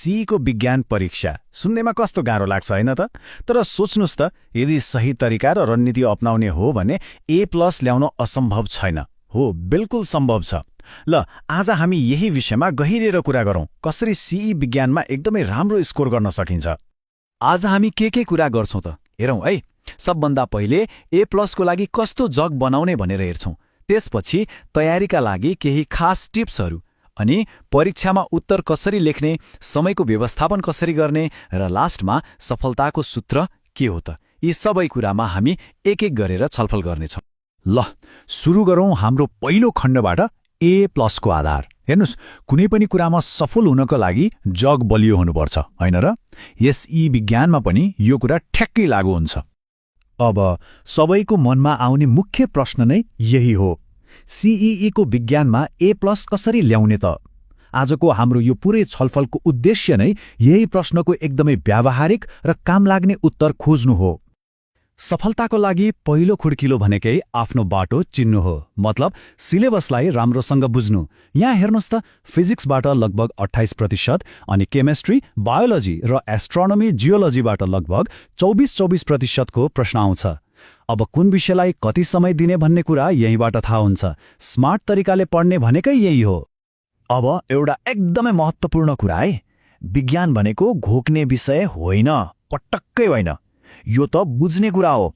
CE को विज्ञान परीक्षा सुन्नेमा कस्तो गाह्रो लाग्छ हैन त? तर सोच्नुस् त, यदि सही तरिका र रणनीति अपनाउने हो भने A+ ल्याउन असम्भव छैन। हो, बिल्कुल सम्भव छ। ल, आज हामी यही विषयमा गहिरेर कुरा गरौँ, कसरी सीई विज्ञानमा एकदमै राम्रो स्कोर गर्न सकिन्छ। आज हामी के कुरा गर्छौं त हेरौँ है। सबभन्दा पहिले A+ को लागि कस्तो जग बनाउने भनेर हेर्छौं। त्यसपछि तयारीका लागि केही खास टिप्सहरू, अनि परीक्षामा उत्तर कसरी लेख्ने, समयको व्यवस्थापन कसरी गर्ने र लास्टमा सफलताको सूत्र के हो त, यी सबै कुरामा हामी एक एक गरेर छलफल गर्नेछौँ। ल, सुरु गरौँ हाम्रो पहिलो खण्डबाट, A+ को आधार। हेर्नुस्, कुनै पनि कुरामा सफल हुनको लागि जग बलियो हुनुपर्छ, होइन र? यस ई विज्ञानमा पनि यो कुरा ठ्याक्कै लागू हुन्छ। अब सबैको मनमा आउने मुख्य प्रश्न नै यही हो, सीई को विज्ञानमा A+ कसरी ल्याउने त? आजको हाम्रो यो पुरै छलफलको उद्देश्य नै यही प्रश्नको एकदमै व्यावहारिक र काम लाग्ने उत्तर खोज्नु हो। सफलताको लागि पहिलो खुड्किलो भनेकै आफ्नो बाटो चिन्नु हो, मतलब सिलेबसलाई राम्रोसँग बुझ्नु। यहाँ हेर्नुहोस् त, फिजिक्सबाट लगभग 28%, अनि केमिस्ट्री, बायोलोजी र एस्ट्रोनोमी जियोलोजीबाट लगभग 24% को प्रश्न आउँछ। अब कुन विषयलाई कति समय दिने भन्ने कुरा यहीँबाट थाहा हुन्छ। स्मार्ट तरिकाले पढ्ने भनेकै यही हो। अब एउटा एकदमै महत्त्वपूर्ण कुरा है, विज्ञान भनेको घोक्ने विषय होइन, पटक्कै होइन। यो त बुझ्ने कुरा हो।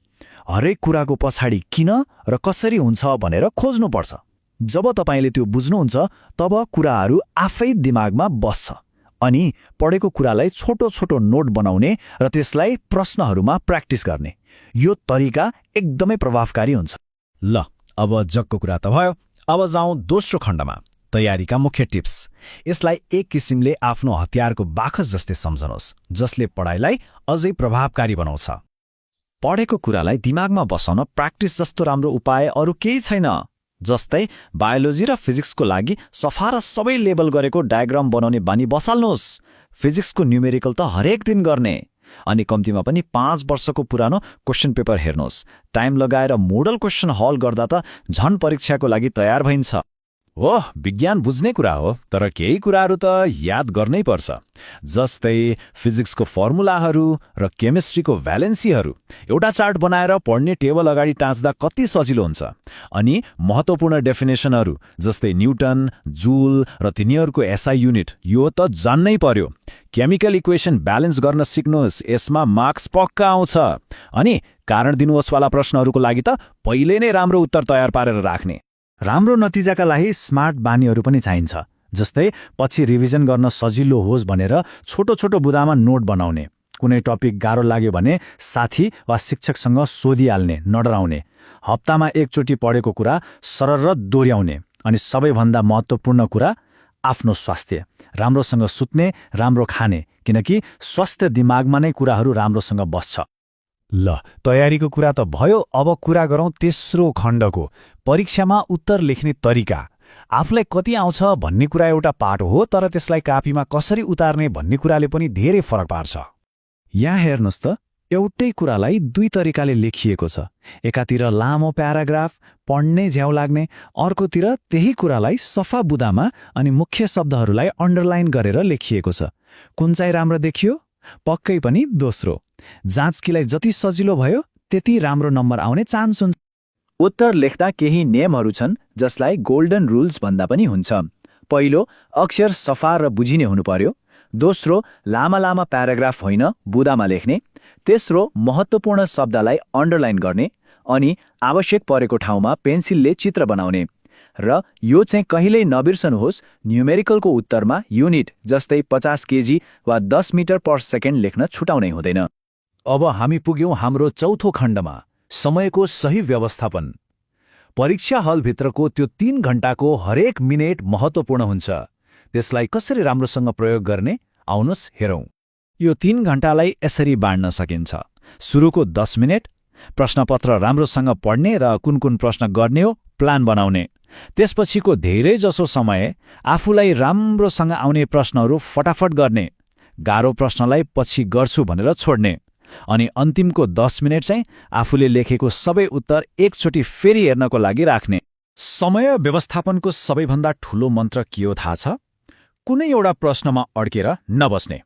हरेक कुराको पछाडि किन र कसरी हुन्छ भनेर खोज्नुपर्छ। जब तपाईँले त्यो बुझ्नुहुन्छ, तब कुराहरू आफै दिमागमा बस्छ। अनि पढेको कुरालाई छोटो छोटो नोट बनाउने र त्यसलाई प्रश्नहरूमा प्र्याक्टिस गर्ने, यो तरिका एकदमै प्रभावकारी हुन्छ। ल, अब जगको कुरा त भयो। अब जाउँ दोस्रो खण्डमा, तयारीका मुख्य टिप्स। यसलाई एक किसिमले आफ्नो हतियारको बाखस जस्तै सम्झनुहोस्, जसले पढाइलाई अझै प्रभावकारी बनाउँछ। पढेको कुरालाई दिमागमा बसाउन प्र्याक्टिस जस्तो राम्रो उपाय अरू केही छैन। जस्तै बायोलोजी र फिजिक्सको लागि सफा र सबै लेबल गरेको डायग्राम बनाउने बानी बसाल्नुहोस्। फिजिक्सको न्युमेरिकल त हरेक दिन गर्ने। अनि कम्तीमा पनि 5 वर्षको पुरानो क्वेसन पेपर हेर्नुहोस्। टाइम लगाएर मोडल क्वेसन हल गर्दा त झन परीक्षाको लागि तयार भइन्छ। ओह, विज्ञान बुझ्ने कुरा हो, तर केही कुराहरू त याद गर्नै पर्छ। जस्तै फिजिक्सको फर्मुलाहरू र केमिस्ट्रीको भ्यालेन्सीहरू एउटा चार्ट बनाएर पढ्ने टेबल अगाडि टाँच्दा कति सजिलो हुन्छ। अनि महत्त्वपूर्ण डेफिनेसनहरू जस्तै न्युटन, जुल र तिनीहरूको एसआई युनिट, यो त जान्नै पर्यो। केमिकल इक्वेसन ब्यालेन्स गर्न सिक्नुहोस्, यसमा मार्क्स पक्का आउँछ। अनि कारण दिनुहोस् वाला प्रश्नहरूको लागि त पहिले नै राम्रो उत्तर तयार पारेर राख्ने। राम्रो नतिजाका लागि स्मार्ट बानीहरू पनि चाहिन्छ। जस्तै पछि रिभिजन गर्न सजिलो होस् भनेर छोटो छोटो बुँदामा नोट बनाउने, कुनै टपिक गाह्रो लाग्यो भने साथी वा शिक्षकसँग सोधिहाल्ने, नडराउने, हप्तामा एकचोटि पढेको कुरा सरर दोहोर्याउने। अनि सबैभन्दा महत्त्वपूर्ण कुरा, आफ्नो स्वास्थ्य। राम्रोसँग सुत्ने, राम्रो खाने, किनकि स्वास्थ्य दिमागमा नै कुराहरू राम्रोसँग बस्छ। ल, तयारीको कुरा त भयो। अब कुरा गरौँ तेस्रो खण्डको, परीक्षामा उत्तर लेख्ने तरिका। आफूलाई कति आउँछ भन्ने कुरा एउटा पाठ हो, तर त्यसलाई कापीमा कसरी उतार्ने भन्ने कुराले पनि धेरै फरक पार्छ। यहाँ हेर्नुहोस् त, एउटै कुरालाई दुई तरिकाले लेखिएको छ। एकातिर लामो प्याराग्राफ, पढ्नै झ्याउ लाग्ने, अर्कोतिर त्यही कुरालाई सफा बुँदामा अनि मुख्य शब्दहरूलाई अन्डरलाइन गरेर लेखिएको छ। कुन चाहिँ राम्रो देखियो? पक्कै पनि दोस्रो। जाँचकीलाई जति सजिलो भयो, त्यति राम्रो नम्बर आउने चान्स हुन्छ। उत्तर लेख्दा केही नियमहरू छन्, जसलाई गोल्डन रुल्स भन्दा पनि हुन्छ। पहिलो, अक्षर सफा र बुझिने हुनु पर्यो। दोस्रो, लामा लामा प्याराग्राफ होइन, बुँदामा लेख्ने। तेस्रो, महत्त्वपूर्ण शब्दलाई अन्डरलाइन गर्ने। अनि आवश्यक परेको ठाउँमा पेन्सिलले चित्र बनाउने। र यो चाहिँ कहिल्यै नबिर्सनुहोस्, न्युमेरिकलको उत्तरमा युनिट जस्तै 50 केजी वा 10 मिटर पर सेकेन्ड लेख्न छुटाउनै हुँदैन। अब हामी पुग्यौँ हाम्रो चौथो खण्डमा, समयको सही व्यवस्थापन। परीक्षा हलभित्रको त्यो 3 घण्टाको हरेक मिनेट महत्त्वपूर्ण हुन्छ। त्यसलाई कसरी राम्रोसँग प्रयोग गर्ने, आउनुहोस् हेरौँ। यो 3 घण्टालाई यसरी बाँड्न सकिन्छ। सुरुको 10 मिनेट प्रश्नपत्र राम्रोसँग पढ्ने र कुन कुन प्रश्न गर्ने हो प्लान बनाउने। त्यसपछिको धेरैजसो समय आफूलाई राम्रोसँग आउने प्रश्नहरू फटाफट गर्ने, गाह्रो प्रश्नलाई पछि गर्छु भनेर छोड्ने। अनि अन्तिमको 10 मिनेट चाहिँ आफूले लेखेको सबै उत्तर एकचोटि फेरि हेर्नको लागि राख्ने। समय व्यवस्थापनको सबैभन्दा ठूलो मन्त्र के हो थाहा छ? कुनै एउटा प्रश्नमा अड्केर नबस्ने।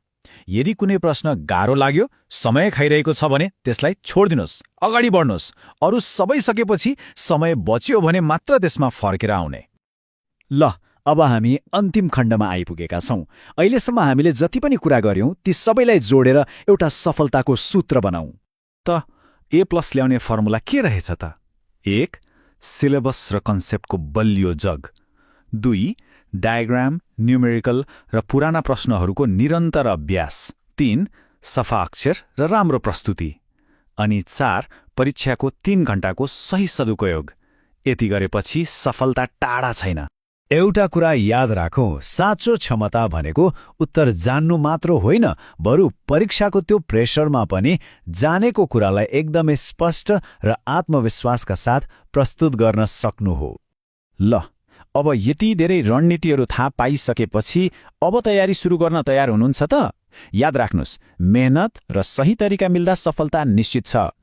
यदि कुनै प्रश्न गाह्रो लाग्यो, समय खाइरहेको छ भने त्यसलाई छोड्दिनुहोस्, अगाडि बढ्नुहोस्। अरू सबै सकेपछि समय बच्यो भने मात्र त्यसमा फर्केर आउने। ल, अब हामी अन्तिम खण्डमा आइपुगेका छौं। अहिलेसम्म हामीले जति पनि कुरा गर्यौं ती सबैलाई जोडेर एउटा सफलताको सूत्र बनाऊ। त A+ ल्याउने फर्मुला के रहेछ त? 1. सिलेबस र कन्सेप्टको बलियो जग। 2. डायग्राम, न्युमेरिकल र पुराना प्रश्नहरूको निरन्तर अभ्यास। 3. सफा अक्षर र राम्रो प्रस्तुति। अनि 4. परीक्षाको 3 घण्टाको सही सदुपयोग। यति गरेपछि सफलता टाढा छैन। एउटा कुरा याद राखौं, साँचो क्षमता भनेको उत्तर जान्नु मात्र होइन, बरु परीक्षाको त्यो प्रेसरमा पनि जानेको कुरालाई एकदमै स्पष्ट र आत्मविश्वासका साथ प्रस्तुत गर्न सक्नु हो। ल, अब यति धेरै रणनीतिहरू थाहा पाइसकेपछि अब तयारी सुरु गर्न तयार हुनुहुन्छ त? याद राख्नुहोस्, मेहनत र सही तरिका मिल्दा सफलता निश्चित छ।